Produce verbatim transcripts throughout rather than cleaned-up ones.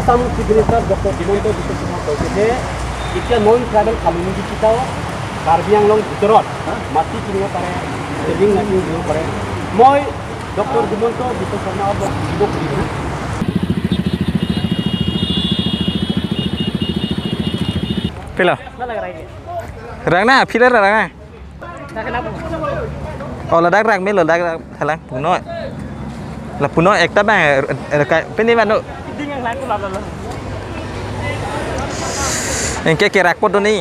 Tam Chief Minister Doctor Himanta Biswa Sarma koike je, এতিয়া non tribal community কেইটাও কাৰ্বি আংলং ভিতৰত মাটি কিনিব পাৰে, ছেভিং মেচিন দিব পাৰে। মই ডক্টৰ হিমন্ত বিশ্ব শৰ্মা আপোনাক দিব খুজিছোঁ। Pilo? Rang na, phi rang na? Oh, ladak rang me lo, ladak rang thalang puno. La puno ekta bang, eh, eh, ka, pini mano. Engke kerak po do ni.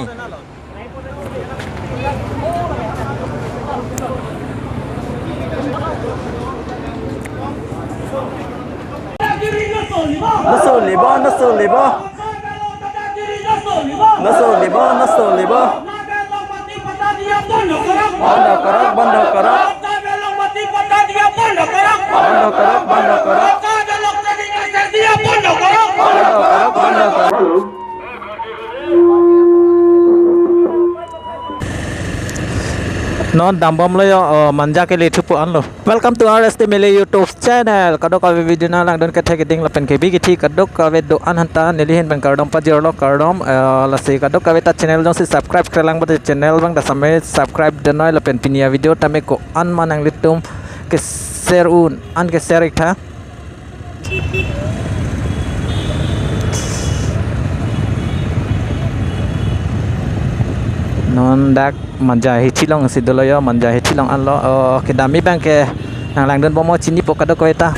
Nosolibo, nosolibo. Nosolibo, nosolibo. বন্ধ কৰক, বন্ধ কৰক। বন্ধ কৰক, বন্ধ কৰক। বন্ধ কৰক, বন্ধ কৰক। Non dambom lo yo, oh, Manja kele thupo anlo. Welcome to R S T Melia YouTube channel. Kadokave video nang langdun kethek keding lapen kebi kethi kadokave do-an aphanta neli ahin pen kardom pajirlo, kardom, eh, lasi kadokave ta channel jongsi subscribe kre lang pute channel abang ta same subscribe dunnon lapen pini avideo tame ko-an ma nanglitum ke-share un, an ke-share ik tha. Non dak Manja hithi alongsi dolo yo, Manja hithi along anlo, oh, kedam abang ke nang langdunbom mo, chinipo kadokave ta.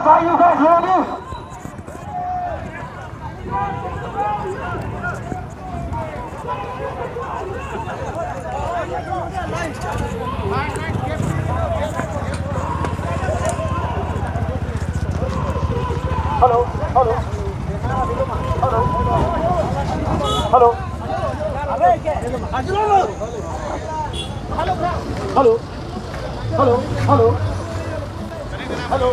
Are you guys ready? Hello, hello. Hello. Hello. Hello. Hello. Hello.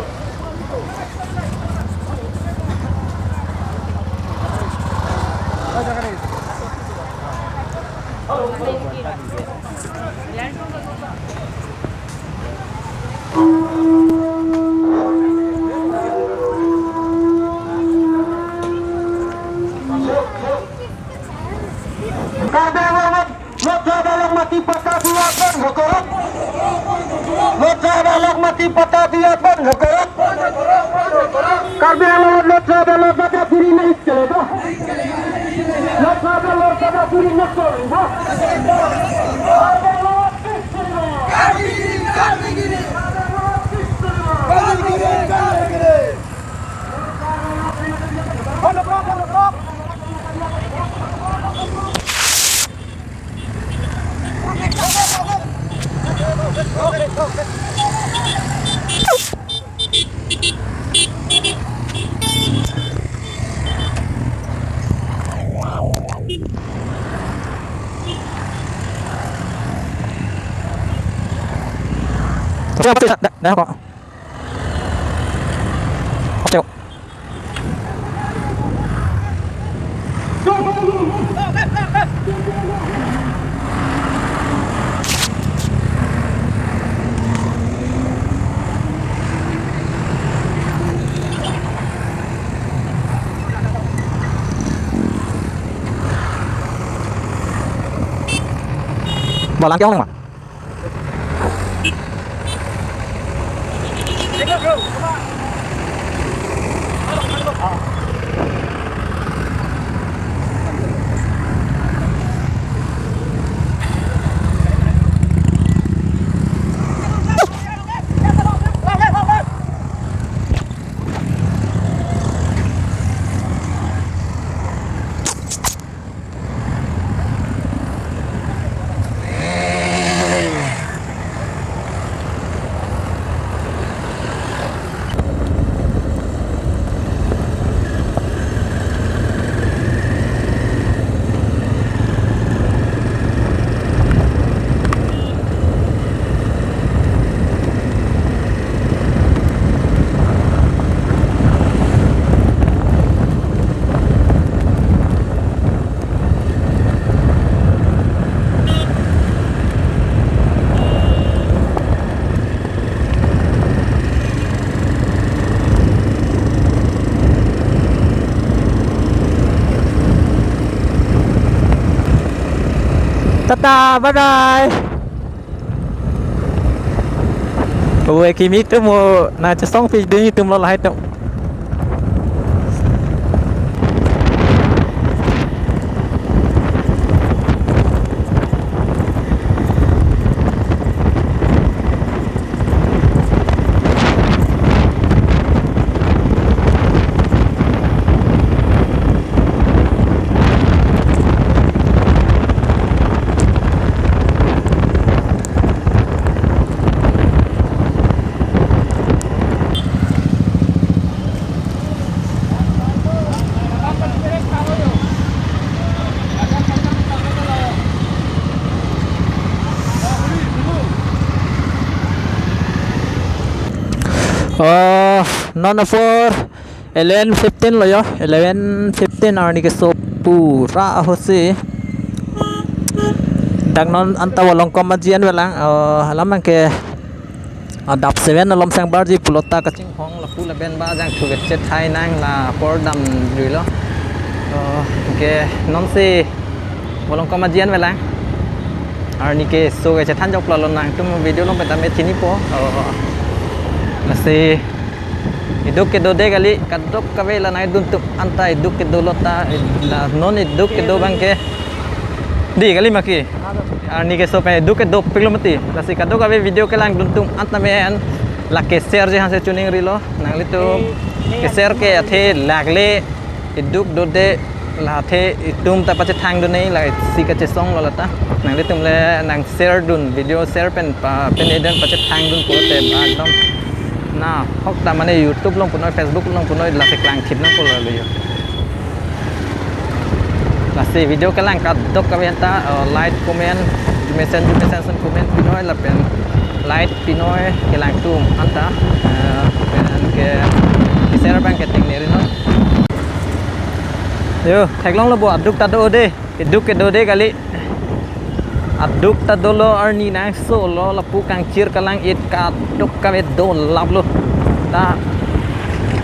Karbi Anglong Lok Sabha along mati patta diya bondho korok. Lok Sabha along mati patta diya bondho korok. Karbi Anglong Lok Sabha along patta diri nahi chaledo. Lok Sabha along patta diri nahi chaledo. Balang ke ong ma. Tata, bye bye. Ove kimi atum o, nangchesongpidun atum lo lahai atum. Oh, non apor eleven fifteen lo yo, eleven fifteen arni keso pura ahutsi. Dak non anta Volongkom aji an velang, oh, alam ke adap seven alom sangbarji pulote kachinghon lapu lapen ba jangthu kechethai nang la apor damjuilo. Oh, ke nonsi Volongkom aji an velang. Arni keso kechethan joklo, nangtum video along pen tame chinipo. Oh, lasi eduk kedode kali, kadokave la nangdun atum anta eduk kedolo ta, la non eduk kedo abang ke dei kali ma ke. Arni keso pen eduk kedopiklo mati. Lasi kadokave video kelangdun atum anta me an lake share ji hanse choningrilo. Nanglitum ke share ke athe lakle eduk dode la athe itum ta pachethangdun nang, lasi kachesonglo lata. Nanglitum le nang share dun, video share pen pa, pen eden pachethangdun pulote ba ekdom nahok ta mane YouTube along punoi, Facebook along punoi, lasi klangthip nangpo lo yo. Lasi video kelang kadokave anta, eh, like, comment, mesen, mesen comment pinoi lapen like pinoi kelang atum anta, eh, pen ke, ke share abang ke tengneri non. Yo, theklonglo bo, aduk ta dode, eduk kedode kali. Aduk ta dolo arni nang solo lapu kangchir kalang-it kadokave dolaplo. Ta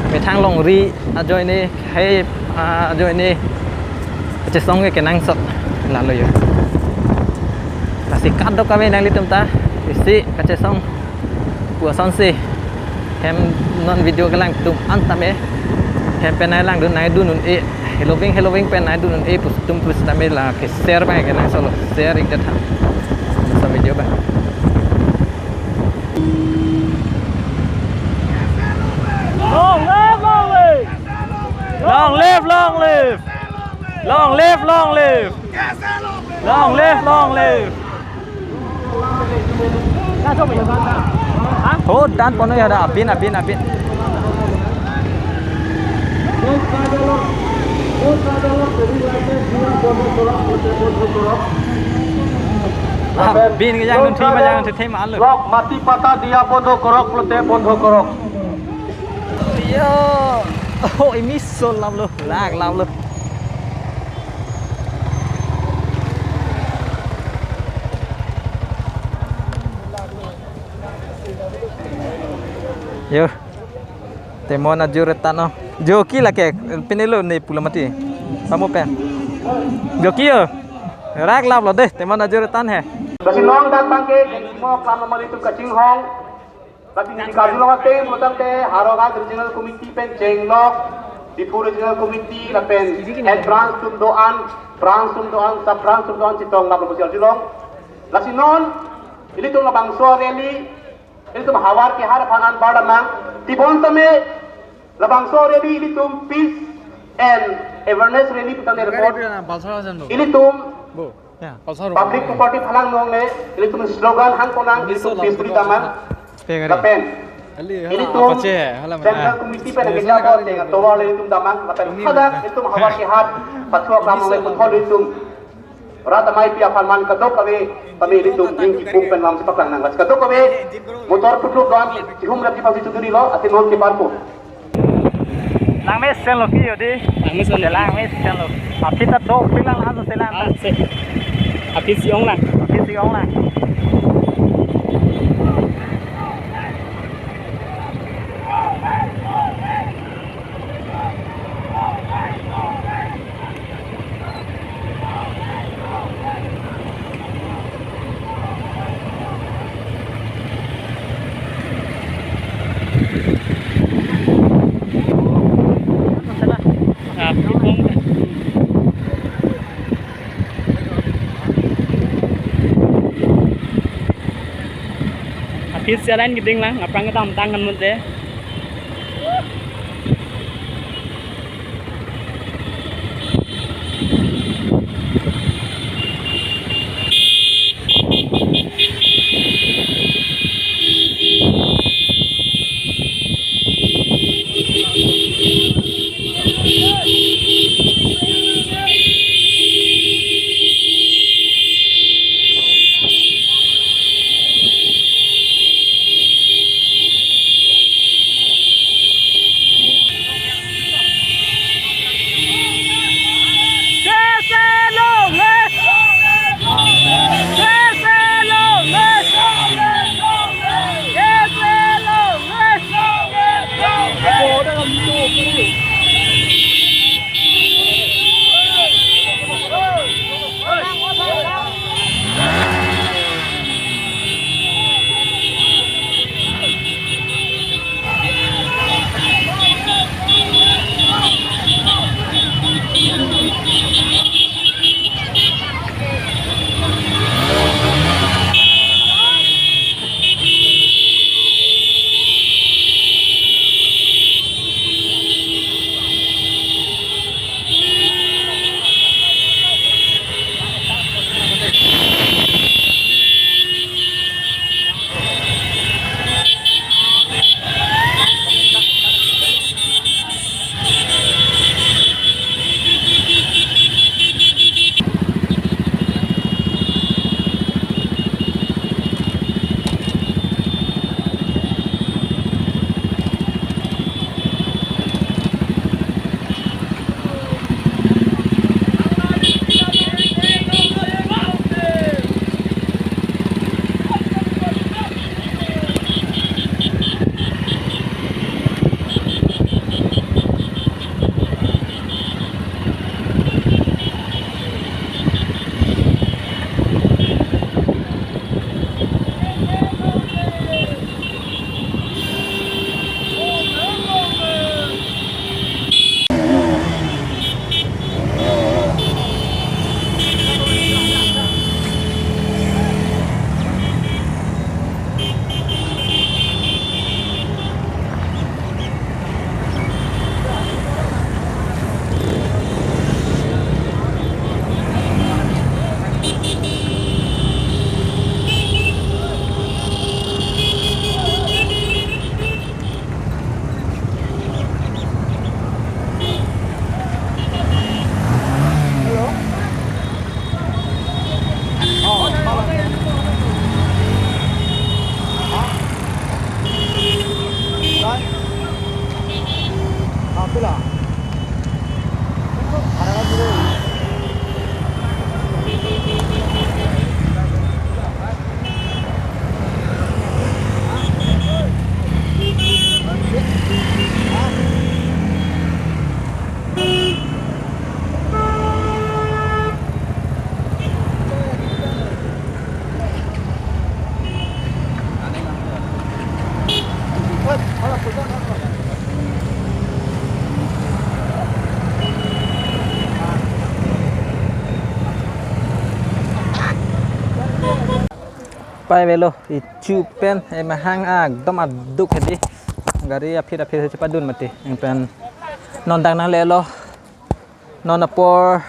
methang longri ajoine, hai, ah, ajoine kachesong ke kenangsot lalo yo. Lasi kadokave nanglitum ta isi kachesong pu asonsi hem non video kelang atum anta me hem pen nanglang dun, nangdun un-e, heloving heloving pen nangdun un-e pu atum pusitame lake share abang kenangsotlo, share ik tha. Sa video abang. Long live, long live. Long live, long live. Long live, long live. Long live, long live. Ho, dan ponoi hadak, abin, abin, abin. Abin ke jangdun thima, jangdun thima alo. Lok mati pata dia bondho korok pulote bondho korok. Yo. Oh, imi so laplo, laklaplo. Yo. Temon ajur etan o. Joki lake, pinelo ne pulo mati. Kamu pen. Joki yo. Laklaplo dei, temon ajur etan he. Lasi non dak abangke jengkimo aklam amat ilitum kachinghon. Lasi neli karjulong ateng pulotangte Howraghat Regional Committee pen chenglok, Diphu Regional Committee lapen head branch atum do-an, branch atum do-an, sub branch atum do-an chetong lapu pusi karjulong. Lasi non ilitum labangso rally ilitum havar kehar aphan anbar damnang. Tebon tame labangso rally ilitum peace and awareness rally putang Gari report. Pila na, Pulsar asen bo. Ilitum Bo. Ya, Pulsar. Public property phalang longle, ilitum slogan hangponang, ilitum peacefully damnang. Te gari. Lapen Ali, hala, ilitum Apache, hala, mana? Central Committee pen Ini agenda sana bor kan? Tenga tovar ilitum damnang, lapen Ini hadak mana? Ilitum havar kehar, pathua kam longle puthot ilitum rat ameipi aphan man kadokave, kami ilitum ning kipung pen lam sepak lang nang. Kadokave motor putluk don, ihum lagi pasi chuduri lo, ati non ke parpo. Langmesen lo ki yodi. Langmesen lo. Langmesen lo. Aphi ta do, aphi lang lahan selang. Ah, se. Aphi si-ong lang. Aphi si-ong lang. Aphi si aline keding lang, aphrang kedamtang kan mute. Pai avelo, ichu pen emahang, ah, ekdom aduk hedi. Gari aphit aphit si padun mati. Eng pen non dak nanglelo. Non apor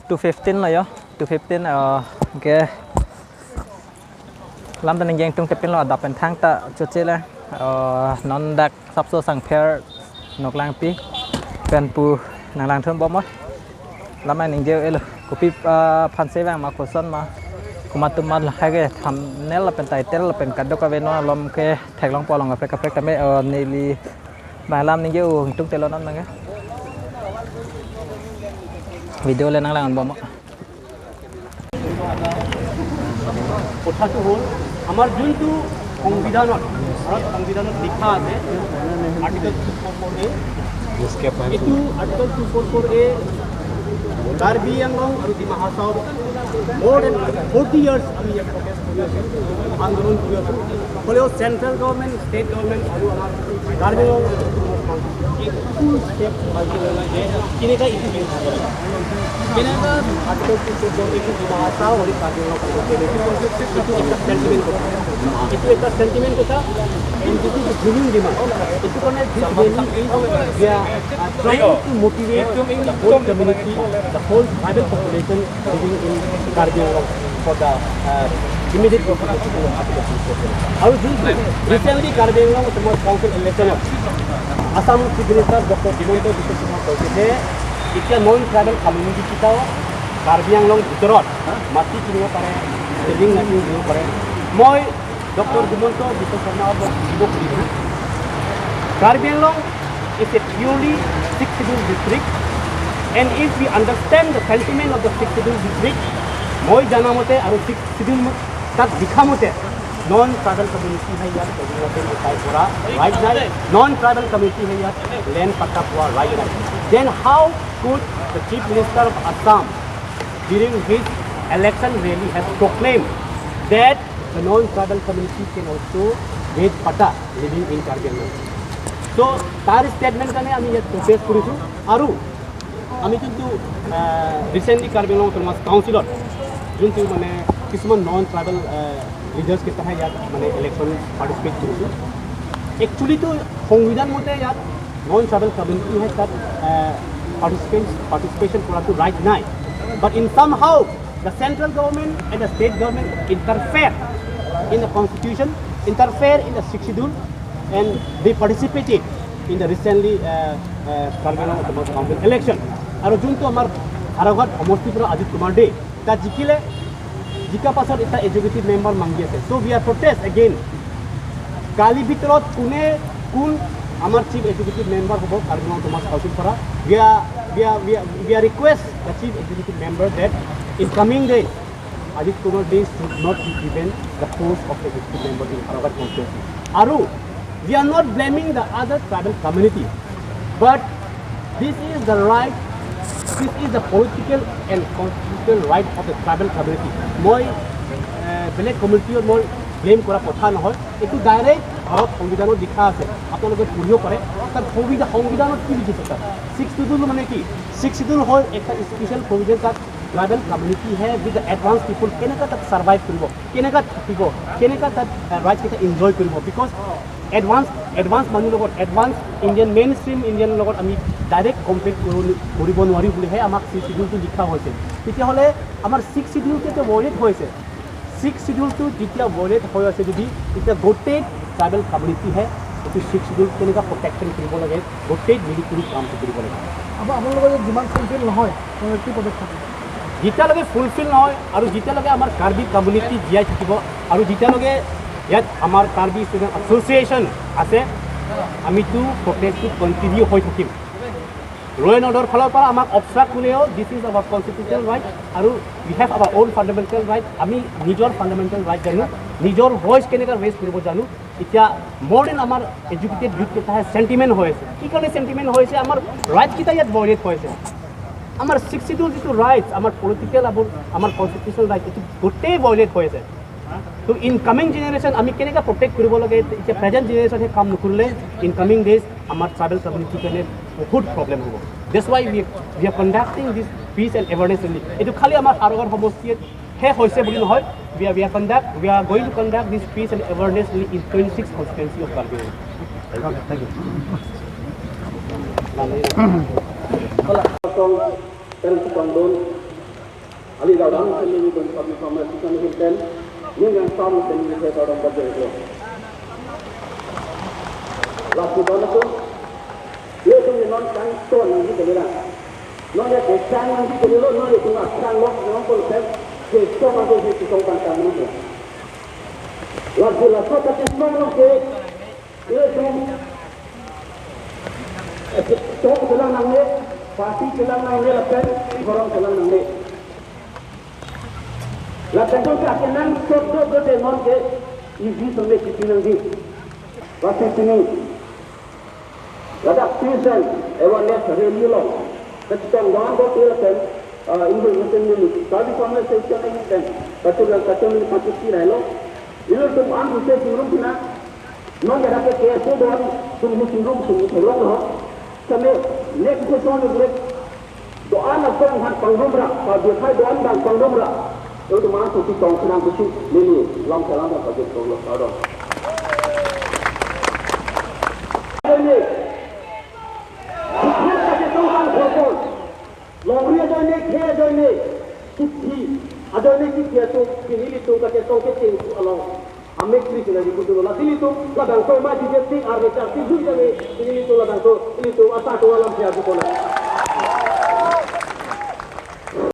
two fifteen lo yo. Two fifteen, eh, ke. Lam ta ningje ingtungte pinlo, adap pen thangta choche le. Eh, non dak sapso sangpher Noklangpi pen pu nanglang thun bom oi. Lam ta ningje elo. Kopi, ah, aphansi vang ma, koson ma, komat atum ma lahai ke thumbnail lapen title lapen kadokave non alom ke theklongpo along kaprek kaprek tame, eh, neli bang lam ningje ingtungte lo non bang ke. Video le nanglang bom oi. কথাটো হ'ল, আমাৰ যোনটো সংবিধানত, ভাৰত সংবিধানত লিখা আছে, article two four four এ, এইটো article two four four এ, কাৰ্বি আংলং আৰু ডিমা Hasao, more than forty years আমি ইয়াত প্ৰটেষ্ট কৰি আছোঁ, আন্দোলন কৰি আছোঁ। হ'লেও চেণ্ট্ৰেল গভৰ্ণমেণ্ট, ষ্টেট গভৰ্ণমেণ্ট আৰু আমাৰ কাৰ্বি আংলং একো ষ্টেপ ভালকৈ লোৱা নাই যে কেনেকা ইটো বিল হ'ব লাগে। কেনেকা আৰ্টিকল টু ফ'ৰ ফ'ৰ এ টো ডিমা হাছাও আৰু কাৰ্বি আংলং, এইটো এটা চেণ্টিমেণ্ট কথা, এইটো এটা চেণ্টিমেণ্ট কথা, and this is a genuine demand। এইটো কাৰণে this rally is, we are, uh, trying to motivate the whole community, the whole tribal population living in Karbi Anglong for the, uh, immediate implementation of Article two four four। আৰু যোনটো ৰিচেণ্টলি Karbi Anglong autonomous council ইলেকশ্যনত Assam chief minister doctor Himanta বিশ্ব শৰ্মাই কৈছে যে এতিয়া non tribal community কেইটাও কাৰ্বি আংলং ভিতৰত মাটি কিনিব পাৰে, বিল্ডিং মাটি কিনিব পাৰে। মই ডক্টৰ হিমন্ত বিশ্ব শৰ্মাক মই সুধিব খুজিছোঁ, কাৰ্বি Anglong is a purely Sixth Schedule district, and if we understand the sentiment of the Sixth Schedule district, মই জানা মতে আৰু ছিক্স চিডিউল তাত লিখা মতে নন ট্ৰাইবেল কমিউনিটি হে ইয়াত ডেভেলপমেণ্ট উপায় কৰা ৰাইট নাই, নন ট্ৰাইবেল কমিউনিটি হে ইয়াত লেণ্ড পাট্টা পোৱা ৰাইট নাই। Then how could the Chief Minister of Assam during his election rally has proclaimed that the non-tribal community can also get patta living in Karbi Anglong? So তাৰ ষ্টেটমেণ্ট কাৰণে আমি ইয়াত প্ৰটেষ্ট কৰিছোঁ। আৰু আমি যোনটো ৰিচেণ্টলি কাৰ্বি আংলং অট'নমাছ কাউন্সিলত যোনটো মানে কিছুমান নন ট্ৰাইবেল লিডাৰ্ছ কেইটাহে ইয়াত মানে ইলেকশ্যন পাৰ্টিচিপেট কৰিছোঁ। একচুৱেলিতো সংবিধান মতে ইয়াত নন ট্ৰাইবেল কমিউনিটিহে তাত পাৰ্টিচিপেণ্ট পাৰ্টিচিপেশ্যন কৰাটো ৰাইট নাই। But in somehow the central government and the state government interfere in the constitution, interfere in the Sixth Schedule, and they participated in the recently, uh, uh, Karbi Anglong Autonomous Council election। আৰু যোনটো আমাৰ হাৰাঘাট সমষ্টিৰ পৰা অজিত কুমাৰ দে তাত জিকিলে, জিকা পাছত এটা এক্সিকিউটিভ মেম্বাৰ মাগি আছে। So we are protest again। কালি ভিতৰত কোনে কোন আমাৰ চিফ এক্সিকিউটিভ মেম্বাৰ হ'ব কাৰ্বি আংলং অট'নমাছ কাউন্সিল পৰা? We are, we are, we are, we are request the chief executive member that in coming days Ajit Kumar Dey should not be given the post of executive member in Howraghat constituency. আৰু we are not blaming the other tribal community, but this is the right, this is the political and constitutional right of the tribal community। মই, এ, বেলেগ কমিউনিটিক মই ব্লেম কৰা কথা নহয়, এইটো ডাইৰেক্ট ভাৰত সংবিধানত লিখা আছে, আপোনালোকে পঢ়িব পাৰে। তাত সংবিধান, সংবিধানত কি লিখিছে? তাত ছিক্স চিডিউল মানে কি? ছিক্স চিডিউল হ'ল এটা স্পেচিয়েল প্ৰভিজন, তাত ট্ৰাইবেল কমিউনিটিয়ে উইথ দ্য এডভান্স পিপল কেনেকৈ তাত ছাৰ্ভাইভ কৰিব, কেনেকৈ থাকিব, কেনেকৈ তাত ৰাইটছকেইটা এনজয় কৰিব। বিকজ এডভান্স, এডভান্স মানুহ লগত, advance Indian, main stream Indian লগত আমি ডাইৰেক্ট কম্পিট কৰিব, কৰিব নোৱাৰি বুলিহে আমাক ছিক্স চিডিউলটো লিখা হৈছে। তেতিয়াহ'লে আমাৰ ছিক্স চিডিউলটো এতিয়া ভায়লেট হৈছে। ছিক্স চিডিউলটো যেতিয়া ভায়লেট হৈ আছে যদি, তেতিয়া গোটেই ট্ৰাইবেল কমিউনিটিয়ে এইটো ছিক্স চিডিউল কেনেকৈ প্ৰটেকশ্যন কৰিব লাগে, গোটেই মিলি কৰি কামটো কৰিব লাগে। আপ-, আপোনালোকৰ যে ডিমাণ্ড ফুলফিল নহয়, আপোনালোকে কি পদক্ষেপ ল'ব? যেতিয়ালৈকে ফুলফিল নহয় আৰু যেতিয়ালৈকে আমাৰ কাৰ্বি কমিউনিটি জীয়াই থাকিব আৰু যেতিয়ালৈকে ইয়াত আমাৰ কাৰ্বি ষ্টুডেণ্ট এছ'চিয়েশ্যন আছে, আমিতো প্ৰটেষ্টটো কণ্টিনিউ হৈ থাকিম। ল' এণ্ড অৰ্ডাৰ ফালৰ পৰা আমাক অবষ্ট্ৰাক্ট কৰিলেও, this is our constitutional right আৰু we have our own fundamental right। আমি নিজৰ ফাণ্ডামেণ্টেল ৰাইট জানো, নিজৰ ভইচ কেনেকৈ ৰেইজ কৰিব জানো। এতিয়া মোৰ দেন আমাৰ এডুকেটেড ইউথ কেইটাহে চেণ্টিমেণ্ট হৈ আছে। কি কাৰণে চেণ্টিমেণ্ট হৈছে? আমাৰ ৰাইটছকেইটা ইয়াত ভায়লেট হৈছে। আমাৰ ছিক্স চিডিউল যিটো ৰাইটছ, আমাৰ পলিটিকেল, আমাৰ, আমাৰ কনষ্টিটিউচনেল ৰাইটছ, এইটো গোটেই ভায়লেট হৈ আছে। তো ইনকামিং জেনেৰেশ্যন আমি কেনেকৈ প্ৰটেক্ট কৰিব লাগে? এতিয়া প্ৰেজেণ্ট জেনেৰেশ্যনে কাম নকৰিলে ইনকামিং ডেইজ আমাৰ ট্ৰাইবেল কমিউনিটিৰ কাৰণে বহুত প্ৰব্লেম হ'ব। That's why we, we are conducting this peace and awareness rally। এইটো খালি আমাৰ হাওৰাঘাট সমষ্টিয়ে He hoise buli nohoi, we are, we are conduct, we are going to conduct this peace and awareness rally in twenty-six constituency of Karbi Anglong. Thank you. Kong, terus kong don, ali laudang sendiri dan kami sama kita ni ten, ni yang sama sendiri saya orang baca itu. Lalu don itu, dia tu non kan ton ni kita bilang. Non ya kechang nangji kali lo, non ya tunga chang lo, non pun pen kechong ajo si kechong pantang lo. Laso laso ta kechong lo ke, ilitum, eh, kechong kelang nangne, party kelang nangne lapen, forum kelang nangne. Lapen to ka kenang sok do do de non ke, isi semek kiti nangji. Lapen sini. Ladak peace and awareness rally along kachetong do-an ko pen, ah, Indian Muslim League, Karbi Congress section ni pen, kachetong kachetong ni pachisi nai lo. Ilitum an suse chingrum pina, non ya ke K S A do-an sung ni chingrum sung ni tholong lo. Same next session ni break. Do-an asong han pangrum ra, pa biakhai do-an bang pangrum ra. Yo do man suti tong senang busi, nini lam salam ra pajut tong lo, pardon. Ajoine, sukha pajut tong kan pardon. Longri ajoine, khe ajoine, suthi ajoine, kithi atum, pini ilitum kachetong kecheng along. Amek kri kena di kutu la silitum, labangso ma di jepti, arve charti, lui kami, silitum labangso, ilitum asa tua lam siya di kona.